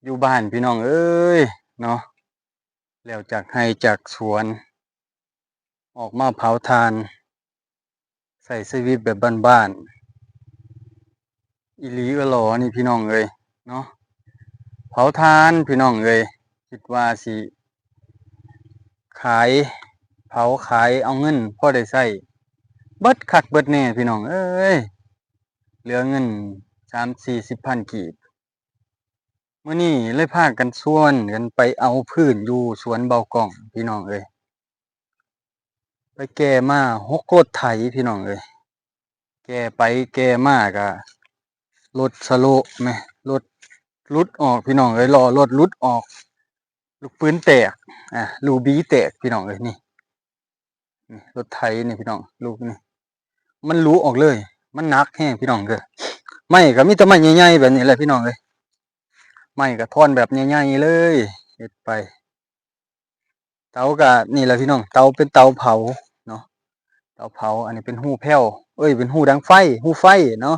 ຢູ່ບ້ານພີ່ນ້ອງເອີຍເນາະ, ແລ້ວຈາກໄຮ່ຈາກສວນ ອອກມາເຜົາຖ່ານ ໃຊ້ຊີວິດແບບບ້ານໆ ອີ່ຫຼີເອີຫຼໍນີ້ພີ່ນ້ອງເອີຍເນາະ. ເຜົາຖ່ານພີ່ນ້ອງເອີຍ, ຄິດວ່າຊິຂາຍ ເຜົາຂາຍເອົາເງິນພໍໄດ້ໃຊ້ ເບິດຄັກເບິດແນ່ພີ່ນ້ອງເອີຍ, ເຫຼືອເງິນສາມສີ່ສິບພັນກີບ. ມື້ນີ້ເລີຍພາກັນຊວນກັນໄປເອົາຟືນຢູ່ສວນເບົາກ້ອງພີ່ນ້ອງເອີຍ. ໄປແກ່ມາຫົກລົດໄຖພີ່ນ້ອງເອີຍ, ແກ່ໄປແກ່ມາກະລົດສະໂລະແມະ ລົດຫຼຸດອອກພີ່ນ້ອງເອີຍ, ລໍ້ລົດຫຼຸດອອກ, ລູກປືນແຕກ ອາ ລູກບີແຕກພີ່ນ້ອງເອີຍ. ນີ້ ນີ້ລົດໄຖນີ້ພີ່ນ້ອງ, ລູກນີ້ມັນຫຼຸອອກເລີຍ, ມັນໜັກແຮງພີ່ນ້ອງເອີຍ. ໄມ້ກະມີແຕ່ໄມ້ໃຫຍ່ໆແບບນີ້ແຫຼະພີ່ນ້ອງເອີຍ, ໄມ້ກະທ່ອນແບບໃຫຍ່ໆເລີຍ ເຮັດໄປ. ເຕົາກະນີ້ແຫຼະພີ່ນ້ອງ, ເຕົາເປັນເຕົາເຜົາເນາະ, ເຕົາເຜົາ. ອັນນີ້ເປັນຮູແພ້ວ ເອີຍ ເປັນຮູດັງໄຟ ຮູໄຟເນາະ.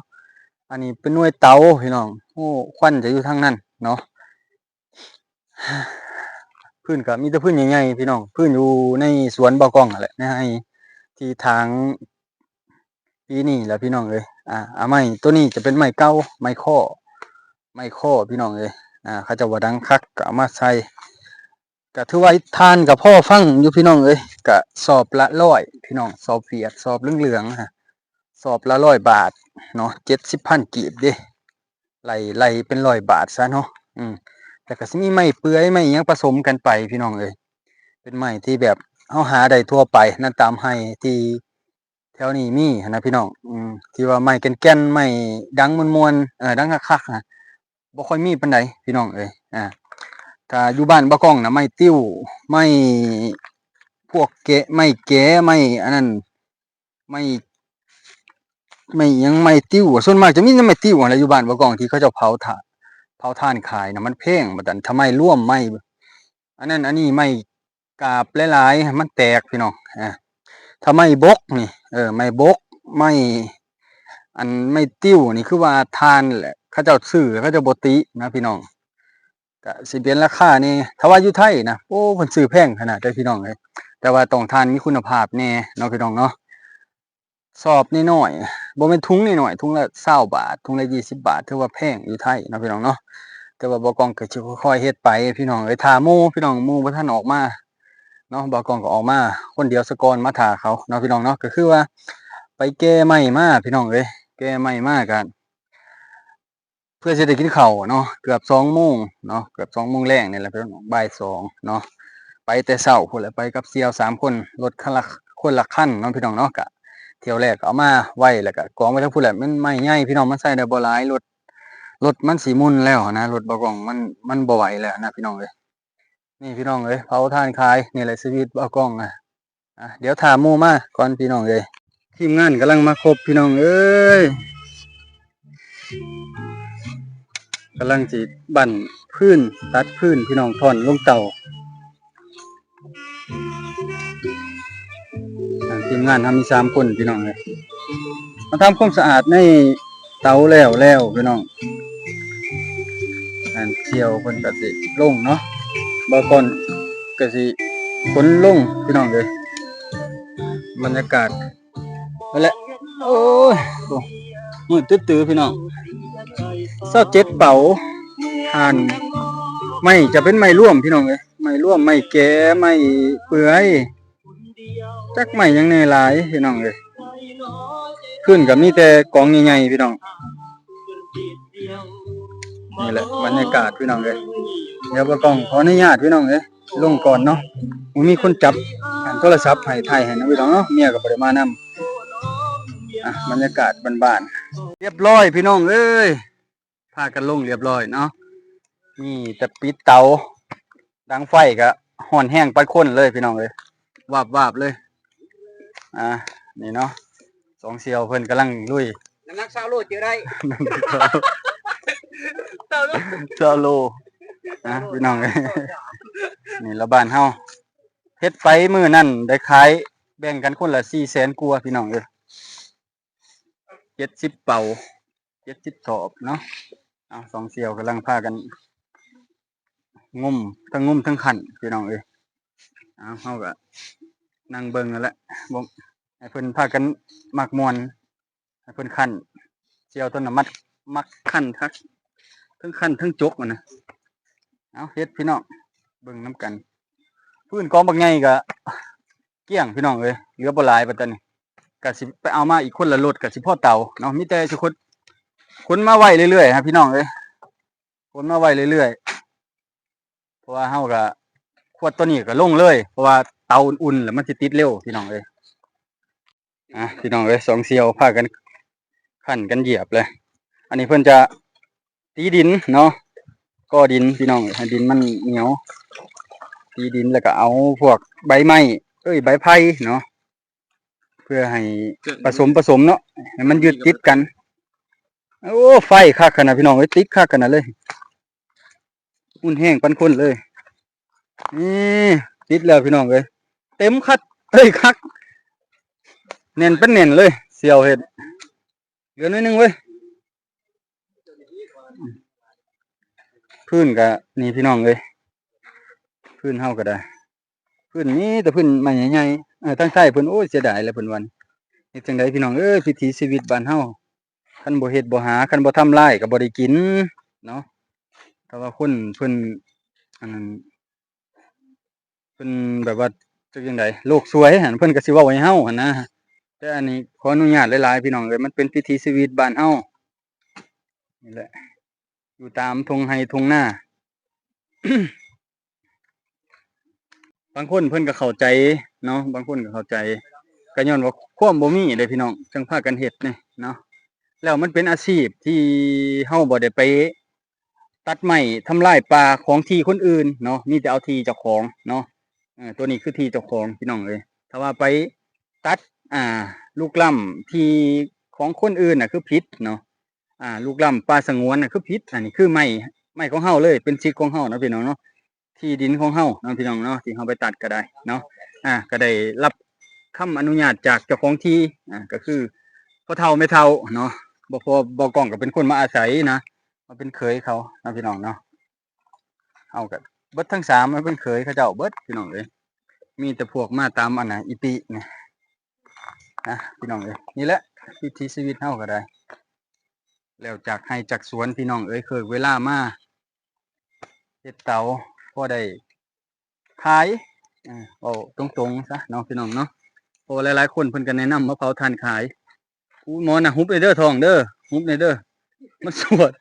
ອັນນີ້ເປັນໜ່ວຍເຕົາພີ່ນ້ອງ, ຮູຄວັນຈະຢູ່ທາງນັ້ນເນາະ. ຟືນກະມີແຕ່ຟືນໃຫຍ່ໆພີ່ນ້ອງ, ຟືນຢູ່ໃນສວນເບົາກ້ອງຫັ້ນແຫຼະ, ໃນໄຮ່ທີ່ຖາງປີນີ້ແຫຼະພີ່ນ້ອງເອີຍ. ອາ ອາ ໄມ້ໂຕນີ້ຈະເປັນໄມ້ເກົ່າ ໄມ້ຄໍ້ ໄມ້ຄໍ້ພີ່ນ້ອງເອີຍ, ອາ ເຂົາເຈົ້າວ່າດັງຄັກ ກະເອົາມາໃສ່. ກະຖືວ່າຖ່ານກະພໍຟັງຢູ່ພີ່ນ້ອງເອີຍ, ກະສອບລະຮ້ອຍພີ່ນ້ອງ, ສອບຫວຽດ ສອບເຫຼືອງໆ ສອບລະຮ້ອຍບາດເນາະ, ເຈັດສິບພັນກີບເດ້, ໄລ່ ໄລ່ເປັນຮ້ອຍບາດຊະເນາະ. ອືມ ແລ້ວກະຊິມີໄມ້ເປືອຍ ໄມ້ຫຍັງປະສົມກັນໄປພີ່ນ້ອງເອີຍ, ເປັນໄມ້ທີ່ແບບເຮົາຫາໄດ້ທົ່ວໄປນະ, ຕາມໄຮ່ທີ່ ແຖວນີ້ມີຫັ້ນນະພີ່ນ້ອງ. ອືມ ທີ່ວ່າໄມ້ແກ່ນໆ ໄມ້ດັງມ່ວນໆ ເອີ ດັງຄັກໆ ນະ ບໍ່ຄ່ອຍມີປານໃດພີ່ນ້ອງເອີຍ. ອາ ຖ້າຢູ່ບ້ານບ່າວກ້ອງນະ ໄມ້ຕິ້ວ ໄມ້ພວກແກະ ໄມ້ແກະ ໄມ້ອັນນັ້ນ ໄມ້ ໄມ້ຫຍັງ ໄມ້ຕິ້ວ. ສ່ວນມາກຈະມີແຕ່ໄມ້ຕິ້ວຫັ້ນແຫຼະ ຢູ່ບ້ານບ່າວກ້ອງ ທີ່ເຂົາເຈົ້າເຜົາຖ່ານ ເຜົາຖ່ານຂາຍນະ ມັນແພງ. ບາດນັ້ນ ຖ້າໄມ້ລວມ ໄມ້ອັນນັ້ນອັນນີ້ ໄມ້ ກາບຫຼາຍໆ ມັນແຕກພີ່ນ້ອງ. ອາ ຖ້າໄມ້ບົກນີ້ ເອີ ໄມ້ບົກ ໄມ້ ອັນໄມ້ຕິ້ວນີ້ ຄືວ່າຖ່ານແຫຼະ ເຂົາເຈົ້າຊື້ ເຂົາເຈົ້າບໍ່ຕິນະພີ່ນ້ອງ, ກະຊິເປັນລາຄາແດ່. ຖ້າວ່າຢູ່ໄທນະ ໂອ້ ເພິ່ນຊື້ແພງຂະໜາດໃດພີ່ນ້ອງເອີຍ, ແຕ່ວ່າຕ້ອງຖ່ານມີຄຸນນະພາບແດ່ເນາະ ພີ່ນ້ອງເນາະ. ສອບນ້ອຍໆ ບໍ່ແມ່ນຖົງນ້ອຍໆ ຖົງລະຊາວບາດ ຖົງລະຊາວບາດ ຖືວ່າແພງຢູ່ໄທເນາະ ພີ່ນ້ອງເນາະ. ແຕ່ວ່າບ່າວກ້ອງກໍຊິຄ່ອຍໆເຮັດໄປພີ່ນ້ອງເອີຍ, ຖ້າໝູ່ ພີ່ນ້ອງ ໝູ່ບໍ່ທັນອອກມາເນາະ, ບ່າວກ້ອງກໍອອກມາຄົນດຽວສາກ່ອນ ມາຖ້າເຂົາເນາະ ພີ່ນ້ອງເນາະ. ກໍຄືວ່າໄປແກ່ໄມ້ມາ ພີ່ນ້ອງເອີຍ, ແກ່ໄມ້ມາກໍ ເພື່ອຊິໄດ້ກິນເຂົ້າເນາະ, ເກືອບສອງໂມງເນາະ, ເກືອບສອງໂມງແລງນີ້ແຫຼະ ພີ່ນ້ອງ, ບ່າຍສອງເນາະ. ໄປແຕ່ເຊົ້າພຸ້ນແຫຼະ, ໄປກັບສ່ຽວສາມຄົນ, ລົດຄັນລະ ຄົນລະຄັນເນາະ ພີ່ນ້ອງເນາະ. ກະຖ້ຽວແລກກໍເອົາມາໄວ້ ແລ້ວກະກອງໄວ້ທາງພຸ້ນແຫຼະ. ມັນໄມ້ໃຫຍ່ ພີ່ນ້ອງ, ມັນໃຊ້ໄດ້ບໍ່ຫຼາຍ, ລົດ ລົດມັນຊິໝຸ່ນແລ້ວນະ, ລົດບ່າວກ້ອງມັນ ມັນບໍ່ໄຫວແລ້ວນະ ພີ່ນ້ອງເອີຍ. ນີ້ພີ່ນ້ອງເອີຍ, ເຜົາຖ່ານຂາຍ ນີ້ແຫຼະຊີວິດບ່າວກ້ອງນະ. ອ່ະ ດຽວຖ້າໝູ່ມາກ່ອນພີ່ນ້ອງເອີຍ. ທີມງານກຳລັງມາຄົບພີ່ນ້ອງເອີຍ, ກຳລັງຊິບັ້ນຟືນ ຕັດຟືນພີ່ນ້ອງ, ທ່ອນລົງເຕົາ. ອ່າ ທີມງານເຮົາມີສາມຄົນພີ່ນ້ອງເອີຍ, ມາທຳຄວາມສະອາດໃນເຕົາແລ້ວແລ້ວພີ່ນ້ອງ. ອັນສ່ຽວເພິ່ນກະຊິລົງເນາະ, ບ່າວກ້ອງກະຊິຂົນລົງພີ່ນ້ອງເອີຍ. ບັນຍາກາດນັ້ນແຫຼະ, ໂອ້ຍ ໂອ້ ມືດຕື້ໆ ພີ່ນ້ອງ. ຊາວເຈັດເປົາຖ່ານ, ໄມ້ຈະເປັນໄມ້ລວມພີ່ນ້ອງເອີຍ, ໄມ້ລວມ ໄມ້ແກະ ໄມ້ເປືອຍ ຈັກໄມ້ຫຍັງແດ່ຫຼາຍພີ່ນ້ອງເອີຍ. ຟືນກໍມີແຕ່ກອງໃຫຍ່ໆ ພີ່ນ້ອງ. ນີ້ແຫຼະບັນຍາກາດພີ່ນ້ອງເອີຍ. ດຽວບ່າວກ້ອງຂໍອະນຸຍາດພີ່ນ້ອງເອີຍ ລົງກ່ອນເນາະ, ບໍ່ມີຄົນຈັບໂທລະສັບໃຫ້ ຖ່າຍໃຫ້ນຳພີ່ນ້ອງເນາະ, ເມຍກໍບໍ່ໄດ້ມານຳ. ອ່ະ ບັນຍາກາດບ້ານໆ ລຽບຮ້ອຍພີ່ນ້ອງເອີຍ. ພາກັນລົງລຽບຮ້ອຍເນາະ, ມີແຕ່ປິດເຕົາ, ດັງໄຟກະຮ້ອນແຮງປານຄົນເລີຍພີ່ນ້ອງເອີຍ, ວາບໆ ເລີຍ. ອ່າ ນີ້ເນາະ, ສອງສ່ຽວເພິ່ນກຳລັງລຸຍ, ນ້ຳໜັກຊາວໂລເຈີໄດ້, ຊາວໂລ ຊາວໂລ ນະພີ່ນ້ອງເອີຍ. ນີ້ລະບ້ານເຮົາ ເຮັດໄປມື້ນັ້ນໄດ້ຂາຍແບ່ງກັນຄົນລະສີ່ແສນກວ່າພີ່ນ້ອງເອີຍ. ເຈັດສິບເປົາ ເຈັດສິບສອບເນາະ. ເອົາ ສອງສ່ຽວກຳລັງພາກັນ ງຸ້ມ ທັງງຸ້ມທັງຂັ້ນພີ່ນ້ອງເອີຍ. ເອົາ ເຮົາກໍນັ່ງເບິ່ງຫັ້ນແຫຼະ ເບິ່ງໃຫ້ເພິ່ນພາກັນໝາກມ່ວນ ໃຫ້ເພິ່ນຂັ້ນ. ສ່ຽວຕົນນະມັກ ມັກຂັ້ນຄັກ ທັງຂັ້ນທັງຈົກຫັ້ນນະ. ເອົາ ເຮັດພີ່ນ້ອງເບິ່ງນຳກັນ. ຟືນກອງບັກໃຫຍ່ກໍກ້ຽງພີ່ນ້ອງເອີຍ ເຫຼືອບໍ່ຫຼາຍປານໃດນີ້ ກໍຊິໄປເອົາມາອີກຄົນລະລົດ ກໍຊິພໍເຕົາເນາະ. ມີແຕ່ຊິຂົນ ຂົນມາໄວ້ເລື້ອຍໆ ຮະ ພີ່ນ້ອງເອີຍ ຂົນມາໄວ້ເລື້ອຍໆ ເພາະວ່າເຮົາກໍ ຂວດຕົວນີ້ກໍລົງເລີຍ ເພາະວ່າເຕົາອຸ່ນໆ ແລ້ວມັນຊິຕິດເລັວພີ່ນ້ອງເອີຍ. ອ່ະ ພີ່ນ້ອງເອີຍ ສອງສ່ຽວພາກັນຂັ້ນກັນຢຽບເລີຍ. ອັນນີ້ເພິ່ນຈະຕີດິນເນາະ ກໍ່ດິນພີ່ນ້ອງ ໃຫ້ດິນມັນໜຽວ ຕີດິນ ແລ້ວກໍເອົາພວກໃບໄມ້ ເອີຍ ໃບໄຜ່ເນາະ ເພື່ອໃຫ້ປະສົມ ປະສົມເນາະ ໃຫ້ມັນຍຶດຕິດກັນ. ໂອ້ ໄຟຄັກຂະໜາດພີ່ນ້ອງເອີຍ ຕິດຄັກຂະໜາດເລີຍ ຮຸນແຮງປານຄົນເລີຍ. ນີ້ ຕິດແລ້ວພີ່ນ້ອງເອີຍ ເຕັມຄັດ ເອີຍ ຄັກ ແໜ້ນເປັນແໜ້ນເລີຍ. ສ່ຽວເຮັດ ເຫຼືອໜ້ອຍໜຶ່ງເວີຍ. ພື້ນກະນີ້ພີ່ນ້ອງເອີຍ ພື້ນເຮົາກໍໄດ້ ພື້ນມີແຕ່ພື້ນໄມ້ໃຫຍ່ໆ. ເອີ ທາງໃຕ້ເພິ່ນ ໂອ້ຍ ເສຍດາຍແຫຼະເພິ່ນວ່າ. ເຮັດຈັ່ງໃດພີ່ນ້ອງເອີຍ ວິຖີຊີວິດບ້ານເຮົາ ຄັນບໍ່ເຮັດບໍ່ຫາ ຄັນບໍ່ທຳລາຍກໍບໍ່ໄດ້ກິນເນາະ. ແຕ່ວ່າຄົນເພິ່ນ ອັນນັ້ນ ເພິ່ນແບບວ່າ ຈັກຈັ່ງໃດ ໂລກສວຍຫັ້ນ ເພິ່ນກໍຊິເວົ້າໃຫ້ເຮົາຫັ້ນນະ. ແຕ່ອັນນີ້ຂໍອະນຸຍາດຫຼາຍໆ ພີ່ນ້ອງເອີຍ ມັນເປັນວິຖີຊີວິດບ້ານເຮົານີ້ແຫຼະ ຢູ່ຕາມທົ່ງໄຮ່ທົ່ງນາ. ບາງຄົນເພິ່ນກໍເຂົ້າໃຈເນາະ ບາງຄົນກໍເຂົ້າໃຈ ກໍຍ້ອນວ່າຄວາມບໍ່ມີເດ້ພີ່ນ້ອງ ຈັ່ງພາກັນເຮັດນີ້ເນາະ. ແລ້ວມັນເປັນອາຊີບທີ່ເຮົາບໍ່ໄດ້ໄປຕັດໄມ້ທຳລາຍປ່າຂອງທີ່ຄົນອື່ນເນາະ ມີແຕ່ເອົາທີ່ເຈົ້າຂອງເນາະ. ເອີ ຕົວນີ້ຄືທີ່ເຈົ້າຂອງພີ່ນ້ອງເອີຍ ຖ້າວ່າໄປຕັດ ອ່າ ລຸກລ້ຳທີ່ຂອງຄົນອື່ນນະຄືຜິດເນາະ. ອ່າ ລຸກລ້ຳປ່າສະຫງວນນະຄືຜິດ. ອັນນີ້ຄືໄມ້ ໄມ້ຂອງເຮົາເລີຍ ເປັນສິດຂອງເຮົາເນາະ ພີ່ນ້ອງເນາະ ທີ່ດິນຂອງເຮົາເນາະ ພີ່ນ້ອງເນາະ ທີ່ເຮົາໄປຕັດກໍໄດ້ເນາະ. ອ່າ ກໍໄດ້ຮັບຄຳອະນຸຍາດຈາກເຈົ້າຂອງທີ່ ອ່າ ກໍຄືພໍ່ເຖົ້າແມ່ເຖົ້າເນາະ. ບໍ່ພໍ ບ່າວກ້ອງກໍເປັນຄົນມາອາໄສນະ ມາເປັນເຂີຍເຂົາເນາະ ພີ່ນ້ອງເນາະ. ເຮົາກໍເບິດທັງສາມ ມາເປັນເຂີຍເຂົາເຈົ້າເບິດ ພີ່ນ້ອງເອີຍ. ມີແຕ່ພວກມາຕາມອັນນ່າ ອີຕິນີ້ນະ ພີ່ນ້ອງເອີຍ. ນີ້ແຫຼະວິຖີຊີວິດເຮົາກໍໄດ້ ແລ້ວຈາກໄຮ່ຈາກສວນ ພີ່ນ້ອງເອີຍ ເຄີກເວລາມາເຮັດເຕົາ ພໍໄດ້ຂາຍ ເອີ ເວົ້າຕົງໆຊະເນາະ ພີ່ນ້ອງເນາະ. ເພາະວ່າຫຼາຍໆຄົນເພິ່ນກໍແນະນຳມາເຜົາຖ່ານຂາຍ. ອຸ້ຍ ໝໍນະ ຫຸບແດ່ເດີ ທ້ອງເດີ ຫຸບແດ່ເດີ ມັນສວດ.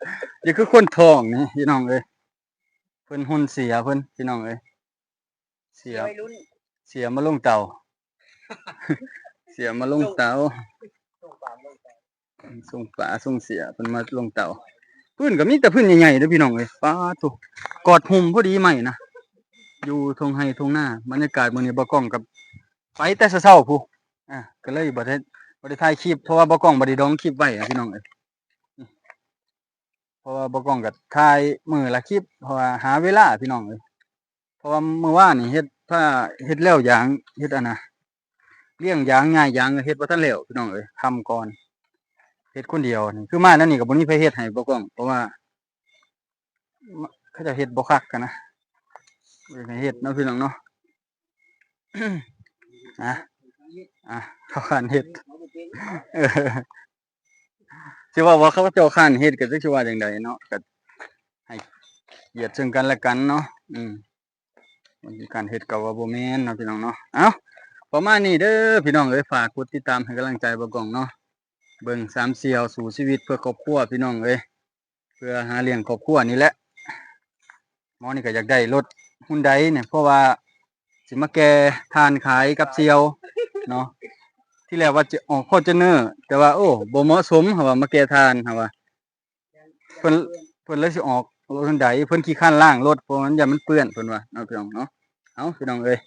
ຢ່າຄືຄົນທ້ອງນີ້ ພີ່ນ້ອງເອີຍ ເພິ່ນຮຸ່ນເສຍເພິ່ນ ພີ່ນ້ອງເອີຍ ເສຍ ເສຍມາລົງເຕົາ ເສຍມາລົງເຕົາ ສົ່ງປາ ສົ່ງເສຍເພິ່ນມາລົງເຕົາ. ພື້ນກໍມີແຕ່ພື້ນໃຫຍ່ໆເດີພີ່ນ້ອງເອີຍ ປາໂທ້ ກອດຫຸ້ມພໍດີໄມ້ນະ ຢູ່ທົ່ງໄຮ່ທົ່ງນາ. ບັນຍາກາດມື້ນີ້ບ່າວກ້ອງກໍໄປແຕ່ເຊົ້າໆພຸ້ນ ອ່າ ກໍເລີຍບໍ່ໄດ້ ບໍ່ໄດ້ຖ່າຍຄລິບ ເພາະວ່າບ່າວກ້ອງບໍ່ໄດ້ດອງຄລິບໄວ້ນະ ພີ່ນ້ອງເອີຍ. ເພາະວ່າບ່າວກ້ອງກໍຖ່າຍມື້ລະຄລິບ ເພາະວ່າຫາເວລາພີ່ນ້ອງເອີຍ. ເພາະວ່າມື້ວານນີ້ເຮັດ ພາເຮັດແລ້ວຢາງ ເຮັດອັນນ່າ ລ້ຽງຢາງ ຍ້າຍຢາງ ເຮັດບໍ່ທັນແລ້ວພີ່ນ້ອງເອີຍ ຄ່ຳກ່ອນ. ເຮັດຄົນດຽວນີ້ ຄືມາແນວນີ້ກໍບໍ່ມີໃຜເຮັດໃຫ້ບ່າວກ້ອງ ເພາະວ່າ ເຂົາເຈົ້າເຮັດບໍ່ຄັກຫັ້ນນະ ບໍ່ຢາກໃຫ້ເຮັດເນາະ ພີ່ນ້ອງເນາະ. ນະ ອ່າ ເຂົາຄ້ານເຮັດ ເອີ ຊິເວົ້າວ່າເຂົາເຈົ້າຄ້ານເຮັດ ກໍຈັກຊິວ່າຈັ່ງໃດເນາະ ກໍໃຫ້ກຽດເຊິ່ງກັນແລະກັນເນາະ. ອືມ ມັນຄືການເຮັດກໍວ່າບໍ່ແມ່ນເນາະ ພີ່ນ້ອງເນາະ. ເອົ້າ ປະມານນີ້ເດີພີ່ນ້ອງເອີຍ ຝາກກົດຕິດຕາມໃຫ້ກຳລັງໃຈບ່າວກ້ອງເນາະ. ເບິ່ງສາມສ່ຽວສູ້ຊີວິດເພື່ອຄອບຄົວ ພີ່ນ້ອງເອີຍ ເພື່ອຫາລ້ຽງຄອບຄົວນີ້ແຫຼະ. ໝໍນີ້ກໍຢາກໄດ້ລົດຮຸນໄດນີ້ ເພາະວ່າຊິມາແກ່ຖ່ານຂາຍກັບສ່ຽວເນາະ. ທີແລກວ່າຈະອອກຟໍຈູນເນີ ແຕ່ວ່າ ໂອ້ ບໍ່ເໝາະສົມ ເຮົາວ່າມາແກ່ຖ່ານ ເຮົາວ່າ ເພິ່ນ ເພິ່ນເລີຍຊິອອກລົດຮຸນໄດ ເພິ່ນຂີ້ຄ້ານລ້າງລົດ ເພາະມັນຢ້ານມັນເປື້ອນ ເພິ່ນວ່າເນາະ ພີ່ນ້ອງເນາະ. ເອົ້າ ພີ່ນ້ອງເອີຍ